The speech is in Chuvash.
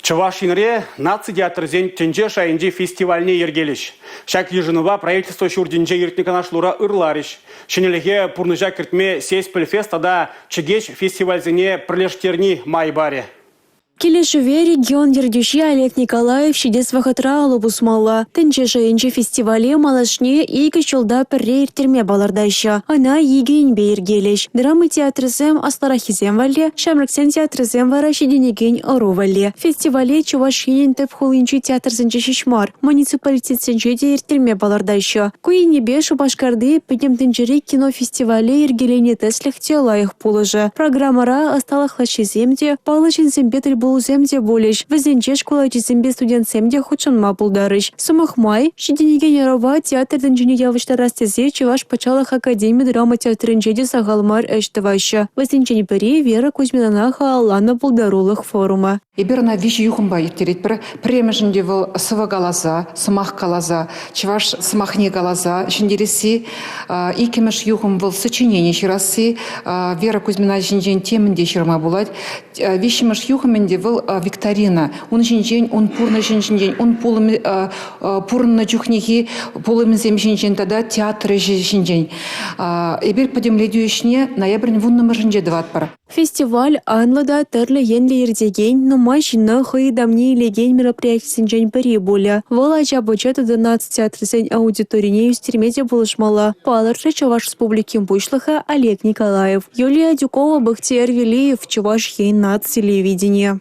Чӑваш Енре наци театрӗсен тӗнче шайӗнчи фестивальне йӗркелӗҫ. Ҫак йышӑнӑва правительство ҫуртӗнче иртнӗ канашлура ырларӗҫ. Ҫӗнӗлӗхе пурнӑҫа кӗртме «Сеспель фест» тата «Чӗкеҫ» фестивальсене пӗрлештерни май парӗ. Килӗшӗве регион ертӳҫи Олег Николаев ҫитес вӑхӑтра алӑ пусмалла. Тӗнче шайӗнчи фестивале малашне икӗ ҫулта пӗрре ирттерме палӑртаҫҫӗ. Ӑна икӗ енпе йӗркелӗҫ. Драма театрӗсем аслӑраххисем валли, ҫамрӑксен театрӗсем вара ҫитӗнекен ӑру валли. Фестивале Чӑваш Енӗн тӗп хулинчи театрсенче ҫеҫ мар, муниципалитетсенче те ирттерме палӑртаҫҫӗ. Ку енӗпе Шупашкарти Пӗтӗм тӗнчери кинофестивале йӗркеленӗ тӗслӗх те лайӑх пулӑшӗ. Программӑра ӑсталӑх лаҫҫисем те, паллӑ ҫынсемпе тӗл пулусем те пулӗҫ. Вӗсенче шкул ачисемпе студентсем те хутшӑнма пултарӗҫ. Сӑмах май, ҫитӗнекен ӑрӑва театр тӗнчине явӑҫтарас тесе Чӑваш патшалӑх академи драма театрӗнче те сахал мар ӗҫ тӑваҫҫӗ. Вӗсенчен пӗри – Вера Кузьминана халалланӑ пултарулӑх форумӗ. Эпир ӑна виҫӗ юхӑмпа ирттеретпӗр. Пӗрремӗшӗн те вӑл сӑвӑ каласа, сӑмах каласа, чӑваш сӑмахне каласа ҫӗнтересси. Иккӗмӗш юхӑм вӑл сочинени ҫырасси. Вера Кузьмина ҫинчен темӗн те ҫырма пулать. Виҫҫӗмӗш юхӑм ӗнтӗ вӑл викторина. Ун ҫинчен, ун пурнӑҫӗн ҫинчен, ун пулӑмӗ пурӑннӑ чухнехи пулӑмӗсем ҫинчен тата театр ӗҫӗ ҫинчен. Эпир пӗтӗмлетӳ ӗҫне ноябрӗн вуннӑмӗшӗнче тӑватпӑр. Фестиваль анлӑ та тӗрлӗ енлӗ иртекен, нумай ҫынна хӑй ытамне илекен мероприятисенчен пӗри пулӗ. Вӑл ача-пӑча тата наци театрӗсен аудиторине ӳстерме те пулӑшмалла, палӑртрӗ Чӑваш Республикин Пуҫлӑхӗ Олег Николаев. Юлия Адюкова, Бахтияр Велиев, Чӑваш Ен наци телевиденийӗ.